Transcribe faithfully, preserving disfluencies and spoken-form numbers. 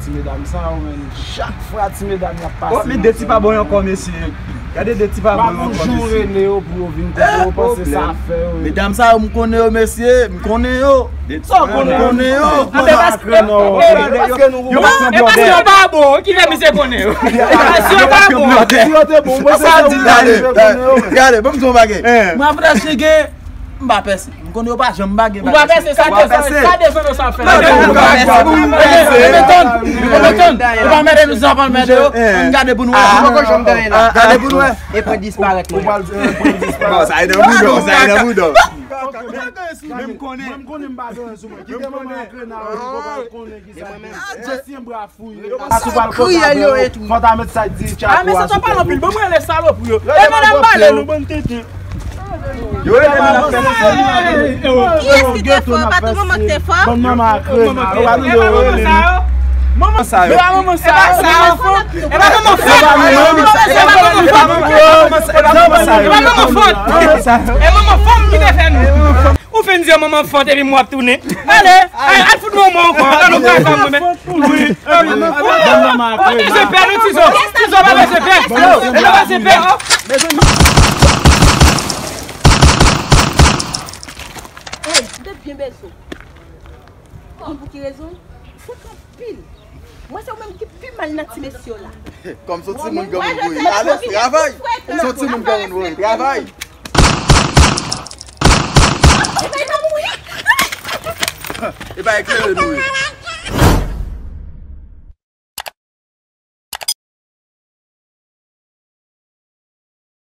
Ti medam sa yo, menm, chak fwa ti medam y ap pase. Oh, men de ti pa bon ankò, mesye. Gade de ti pa bon ankò, mesye. Rele yo pou yo vin kote yo, panse sa fè yo. Medam sa yo, m konnen yo, mesye, m konnen yo. Sa w konnen yo? Konnen yo. Paske nou yo pa bon, ki fè misye konnen yo? Si yo pa bon. Si yo te bon, mwen se sa ou gade. Gade, ban m di w yon bagay. Mwen ap rete gen, m pa pèse. M konnen yo pa janm bagay. Ou pa pèse, sa de zan sa fè. Sa de zan sa fè. Ou pa mède nou, sa pa mède yo. Ann gade pou nou wè. Gade pou nou wè. E pran disparèt mwen. Bon, sa e nan bouda, sa e nan bouda. Men m konnen. Mwen m konnen m pa gen anyen sou mwen. Kite mwen antre nan ou, ou pa konnen ki sa. Mesye, m bra fou. Kriye yo e tou. Fò ta met sa di tchako a sou tèt ou. Ban mwen rele salopri yo. E madanm pale nou, bann tenten. Yo rele madanm pale. Kiyès ki te fò? Pa tou manman ki te fò? Bann manman a krena. Ou pa tande yo rele nou. Manman sa yo. E pa manman sa yo. E pa manman fòt. E pa manman fòt. E pa manman fòt. E pa manman fòt. E manman fanm ki te fè nou. Ou fin di yo manman fòt epi m w ap tounen. Ale, al, al fout nou yon mò ankò. Al nou pral fè mwen. Wi. Ou bezwen pè nou, Tizo. Tizo pa bezwen pè. Tizo pa bezwen pè. Ey, m te byen bezwen. Konn pou ki rezon? Fòk anpil. Mwen se ou menm ki pi mal nan ti mesye yo la. Kòm se yon timoun granmoun voye. Ale, travay. Se yon timoun granmoun voye. Travay. Epa eklere nou ye.